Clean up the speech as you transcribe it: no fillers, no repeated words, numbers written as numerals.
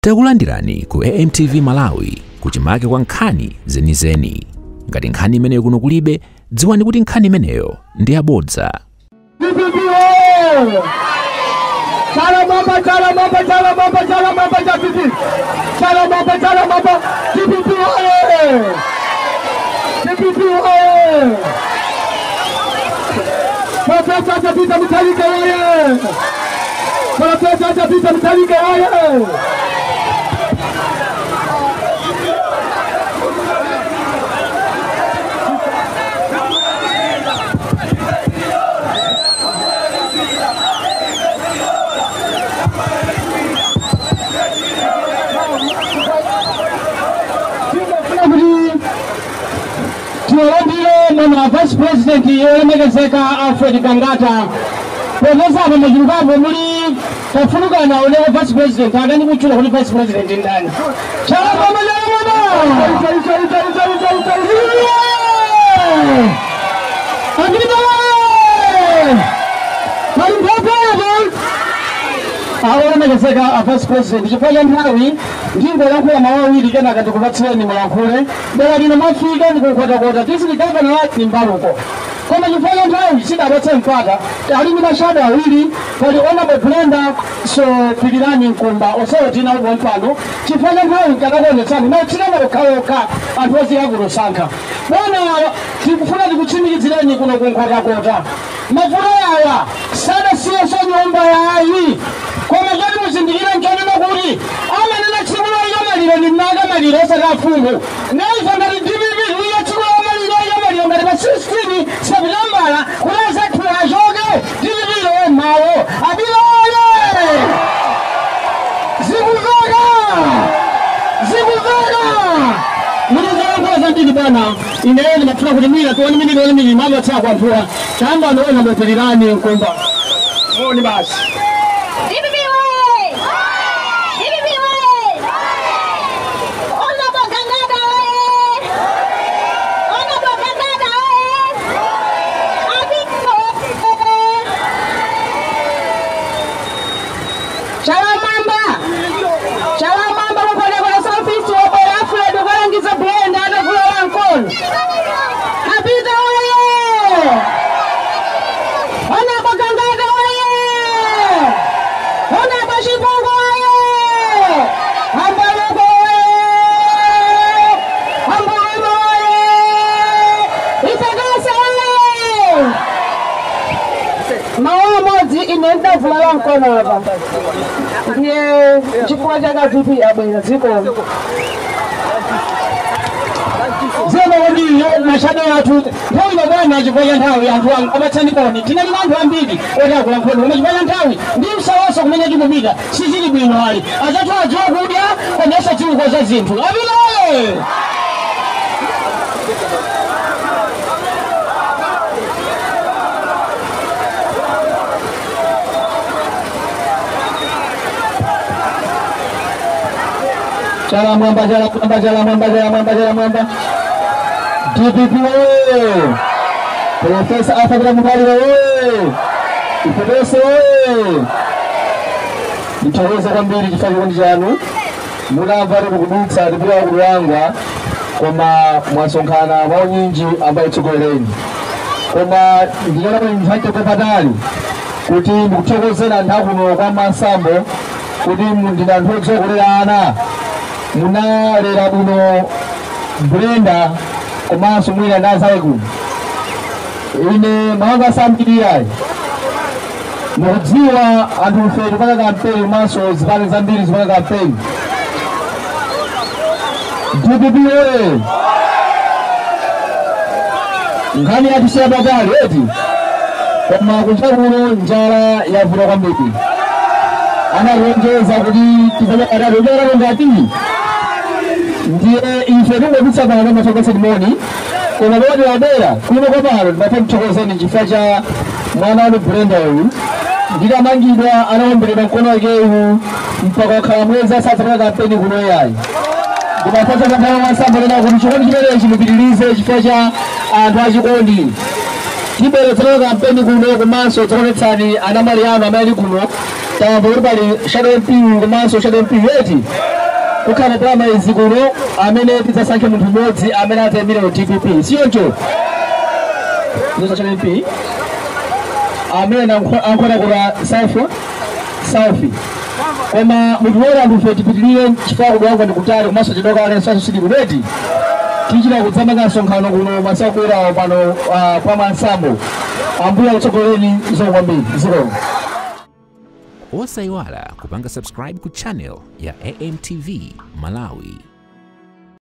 Takulandirani ku AMTV Malawi kuchimake kwa nkhani zenizeni. Ngati nkhani imeneyo kuno kulibe, dziwani kuti nkhani imeneyo ndi yabodza. Mwana Vice President yolemekezeka Alfred Gangata popeza apo muchulukapo muli tafunukana ulewo Vice President akani kutchula kuti Vice President ndani. Chalapama awolemekezeka a Vice President chifukwa cha nthawi ndingolankhula mawu awiri kenaka ndikupatsireni mulankhule. Dera lino mwafika ndikunkhotakota tisiligavana lati mbaluko koma chifukwa cha nthawi sidapatse mpata ali ndi mashado awiri pali Honorable Brenda so Pirirani Nkumba osewa tina upo mpano chifukwa cha nthawi nkadakuonetsani mautsinana okhaokha anthu ozikakulosankha. Bwana tikufuna tikutsimikizireni kuno kunkhotakota mavuto awa sadasiyeso nyumba yayi koma choti muzindikire nchonena kuti amanena tsiku loyamaliro ni nakamaliro osati afumu naife ngati DPP liya tsiku loyamaliro yamaliro ngati pa 16 Sepitembala kuti azathu achoke DPP lowe mawo abiloye zikumveka zikumveka mulizalongola zambiri bwana ineyo ndimafuna kuti mwina tione minini one minini mamatsa kwanthuwa tamba noona Pirirani Nkumba moni basi. Ndavulala mkono apa ndiye chifukwa chaka VP abwera dziko zema kwambiri mashado athu nthawi mabwana chifukwa cha nthawi anthu apatsani koni tinali anthu ambiri oti akulankhula koma chifukwa cha nthawi ndi msawaso kumene tikupita sizili bwino ali azathu adziwa kudya komanso adziwa zinthu apiloye. Chala mwamba, chala mwamba, chala mwamba, chala mwamba, chala mwamba. DPP oye! Profesa Arthur Mutharika oye! Ifeso oye! Ndithokoza kwambiri chifukwa chikondi chanu. Munamva tikukudutsa tipita kulangwa koma mwasonkhana mwaunyinji ambaye tsogolereni. Koma ndinoona kuti ndithandize patali kuti ndikuthokozera anthu akuno kwa Masambo kuti ndine anthu otsogolera ana. Munalera kuno Brenda komanso mwina ndazaye kuno ine mawanga sambiriyayi mukudziwa anthu ife tipanga kampeni komanso zipani zambiri zipanga kampeni. DPP oye! Nkhani yathu siyapatali eti koma kunja kuno njala yavuta kwambiri analonjeza kuti tipanga katatu njala ngati ndiye ife tingodutsa pano mathokoze limoni koma poti wadera kuno kwa pano ndimatha kuthokozeni chifukwa cha mwana wanu Brenda uyu ndikamangidwa anaomberedwa mkono wakewu mpaka wakhala mwezi asadzapanga kampeni kuno yayi. Ndimathatha kanthawi mwasambo lena kuti chikondi chimenechi mupitirize chifukwa cha anthu achikondi. Tibweretsera kampeni kuno komanso tikuonetsani anamali anu amene ali kuno Tamva kuti pali shadow MP komanso shadow MP yeti kukhala primaries kuno amene tidzasankhe munthu mmodzi amene adzayimire ku DPP, siyoncho? Ndizo shadow MP amene ankhotakota South. Koma mutiwona anthufe tipitirire chifukwa kudwangwa ndikutali komanso chidoka alenso sili kuredi. Tichita kudzamanga msonkhano kuno masakwerawo pano kwa Mwansambo. Ambuye akutsogolereni kwambiri. Zikomo. Osayiwala kupanga subscribe ku channel ya AMTV Malawi.